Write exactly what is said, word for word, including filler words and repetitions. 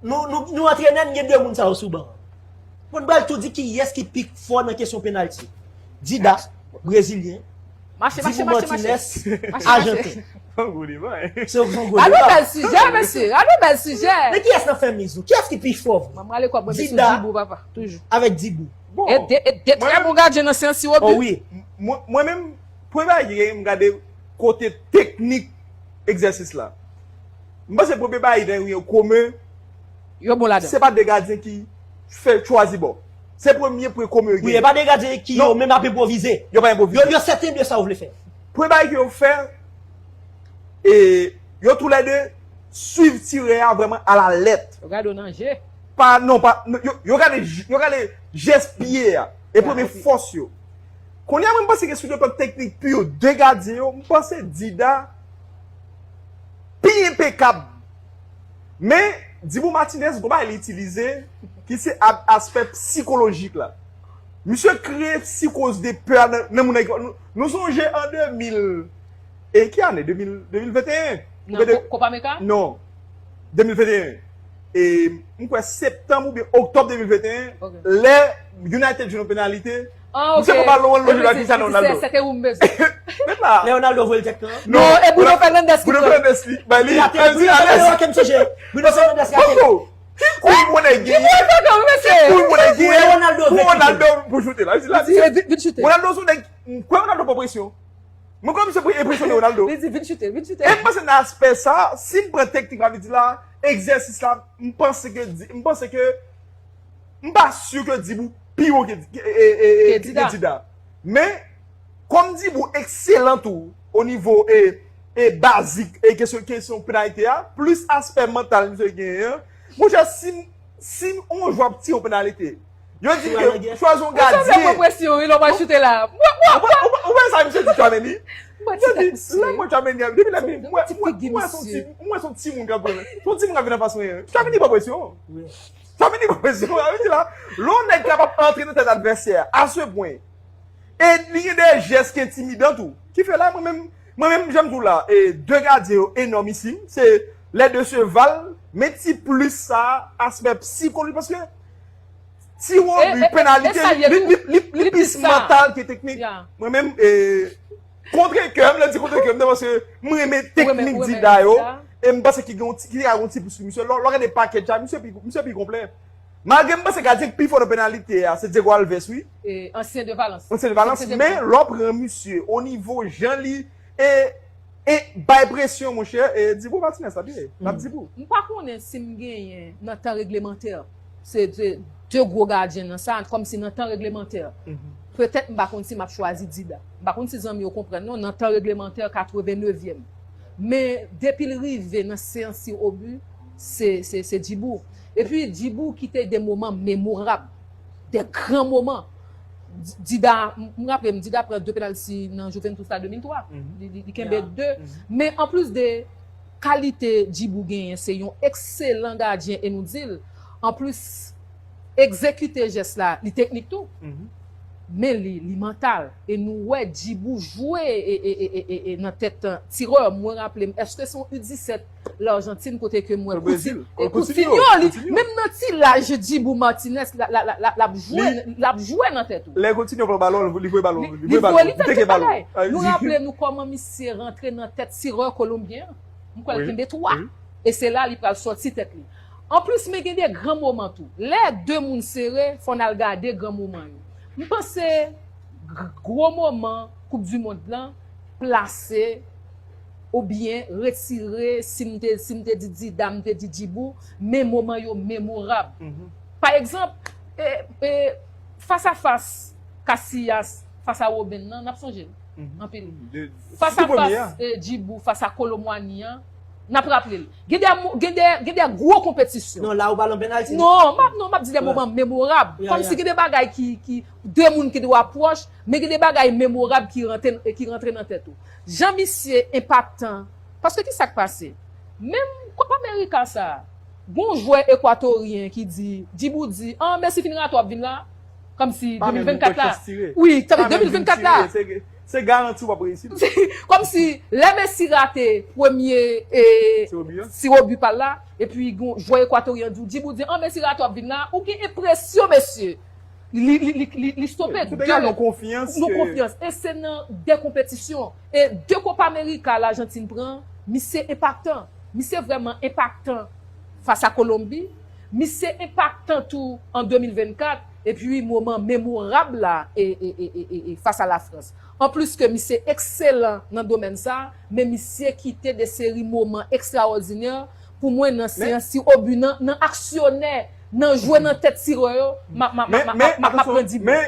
Nou, nou, nou antrenè, n gen de moun sa yo sou ban. Bon, n pral tou di kiyès ki pi fò nan kesyon penalti. Dida, brezilyen. Mache, mache, Dibu mache, Martinez, mache. Ajanten. Fangou li ban. Se yon gwo Gade deba. Bèl sijè, mesye. Gade Bèl sijè. Men kiyès nan fè miz ou? Kiyès ki pi fò? Mwen, mwen ale kwa mwen sou Dida. Dibu, papa. Toujou. Avèk Dibu. Bon, E de, e de trè bon gadyen nan Saint-Cyr Oh obi. Wi. Mwen, mwen menm, premye bagay ki gen, m gade kote teknik egzèsis la. M panse premye bagay ki gen komen, Yo bon ladan. se pa de gadyen ki fè chwazi bò. Se premye pwen komen yo Wi, e gen. pa de gadyen ki Non. yo menm ap enpwovize. Yo pa Yo, enpwovize. Yo sèten de sa yo vle fè. Premye bagay ke yo fè, e yo toulède swiv tirè a vrèman alalèt. Yo gade w nan je. Pa, non, pa, non, yo, yo gade, yo gade jès pye a. E premye fòs yo. Kounye a, mwen, m panse ke sou le plan teknik, pou yo de gadyen yo, m panse Dida pi enpekab. Men, Dibu Martinez, gon bagay li itilize, ki se a- aspè sikolojik la. Misye kreye sikoz de pè nan, nan moun nan. Nou, nou sonje an de mil, e ki ane? De mil, de mil venteyen? Nan Ko- Copa America? Non. De mil venteyen. E m kwè septanm oubyen oktòb de mil venteyen, Ok. lè United jwenn yon penalite, Ah, ok. misye pran balon an lonje la Cristiano Ronaldo. Se te ou m bezwen. Mèt la. Leonardo voye l tèt lan. Non, e Bruno Fernandes ki Bruno pran. Fernandes li. Bay li. Li atè, Bruno Fernandes, ok, m sonje. Bruno Fernandes li atè. Poko. Ki kou moun nèg genyen? Kou mesye. Kou moun nèg genyen? Ronaldo Pou vin Ronaldo pou choute la. Vin la. Vin vit choute. Ronaldo se nèg, m kwè Ronaldo pran presyon. Mwen kwè misye pou enpresyone Ronaldo. Li di vin choute, vin choute. E m panse nan aspè sa, si m pran teknik la, li di la, egzèsis la, m panse ke, di- m panse ke, m pa si ke Dibu pi wo ke, ke, e, e, e, Ke Dida. ke Dida. Men, kòm Dibu ekselan tou, o nivo, e, e bazik, e kesyon, kesyon penalite a, plis aspè mantal misye genyen an, monchè, si m, si m, on jwè ap tire yon penalite, yo di ke chwazi yon Sa fè gadyen. Pran presyon, wi, lè w pral choute la. Mwen, mwen, Ou pa- ou pa- ou pa sa misye di Tchouaméni? mwen Misye ti di, taksi. Lè mwen Tchouaméni a, depi lè mwen, mwen, Ti mwen, figi mwen son misye. ti, mwen son ti moun k ap pran. Son ti moun k ap vin anfas mwen. Tchouaméni pran presyon. Tchouaméni pran presyon. Sa vle di la, lè yon nèg kapab antre nan tèt advèsè a, à ce point, e li gen de jès ki entimidan tou. Ki fè la, mwen menm, mwen menm, jan m di w la, e de gadyen yo enòmisim, se les deux cheval, men ti plis sa, aspè psikolojik, paske ti E, wobi, e, e, penalite, e sa l ye li, tou. li, li, li Li plis plis sa. Mantal ke teknik. Ya. Mwen menm, e, kontre kè m, lè m di kontre kè m, paske mwen renmen Ou renmen- teknik ou renmen Dida yo, Dida. E m panse ki gen yon ti, ki gen yon ti plis sou misye. Lò, lò gade pakèt sa, misye pi, misye pi konplè. Malgre m panse gadyen ki pi fò nan penalite a, se Diego Alves, wi. E, ansyen de Valence. Ansyen de Valence, Ansyen de men Valence. lò pran misye, o nivo jan li, e, e bay presyon, monchè, e Dibu Martinez, la byen, l ap Dibu. M pa konnen si m genyen nan tan reglemantè. Se de, de gwo gadyen nan sa, kòmsi nan tan reglemantè. Petèt m pa konn si m ap chwazi Dida. M pa konn si zanmi yo konprann non, nan tan reglemantè katrevennevyèm. Men depi l rive nan Saint-Cyr obi, se, se, se Dibu. Epi Dibu kite de moman memorab, de gran moman. Dida, m raple m, Dida pran de penalti nan Juventus la de mil twa. Li, li, li kenbe de. Men anplis de kalite Dibu genyen, se yon ekselan gadyen e nou di l. Anplis, egzekite jès la, li teknik tou. Men li, li mantal. E nou wè Dibu jwe e, e, e, e, e, e nan tèt tirè. Mwen raple m, èske se yon U disèt Lajantin kote ke mwen Brezil. E Coutinho, Coutinho, li, Coutinho. Menm nan ti laj Dibu Martinez, l ap jwe, l ap jwe nan tèt ou. Lè Coutinho pran balon, li voye balon. Li voye, li fè tout bagay. Ay, Nou li- raple nou kòman misye rantre nan tèt tirè kolonbyen an. M kwè l Wi, kenbe twa. wi. E se la li pral sòti tèt li. Anplis, men gen de gran moman tou. Lè de moun sere, fò n al gade gran moman yo. M panse g- gwo moman Koup di Mond lan plase oubyen retire, si m te, si m te di Dida, m te di Dibu, men moman yo memorab. Pa egzanp, e, e, fas a fas Casillas fas a Robben nan, n ap sonje l anpil. Fas a fas, e, Dibu fas a Kolo Muani an, n ap raple l. Gen de mo- gen de, gen de gwo konpetisyon. Non, la ou pale an penalti. Non, m ap, non, m ap di de moman memorab. Ya, Kòmsi ya. Gen de bagay ki, ki de moun ki dwe ap pwòch, men gen de bagay memorab ki rantre, ki rantre nan tèt ou. Jan misye enpaktan. Paske ki sa k pase? Menm Copa America sa, gon jwè ekwatoryen ki di, Dibu di, ah, Messi fin rate w ap vin la. Kòmsi de mil vennkat la. Wi, tanpri, de mil vennkat la. Se garanti w ap reyisi. Kòmsi lè Messi rate premye Tiro bi a? tiro bi pa l la, epi gon jwè ekwatoryen di w, Djib, ou di, an, Messi rate, w ap vin la, ou gen enpresyon, mesye. Li, li, li, li, li stope. Tout bagay nou konfyans. Nou konfyans. E se nan de konpetisyon. E de Kopa Amerika Lajantin pran, misye enpaktan. Misye vrèman enpaktan fas a Kolonbi. Misye enpaktan tou an de mil vennkat. Epi moman memorab la e, e, e, e, e, e fas a Lafrans. Anplis ke misye ekselan nan domèn sa, men misye kite de seri moman ekstraòdinè pou mwen nan seyans tiro bi, nan, nan aksyonè, nan jwe nan tèt tirè yo, m ap, m ap, m ap, m ap, m ap, m ap pran Djib. Men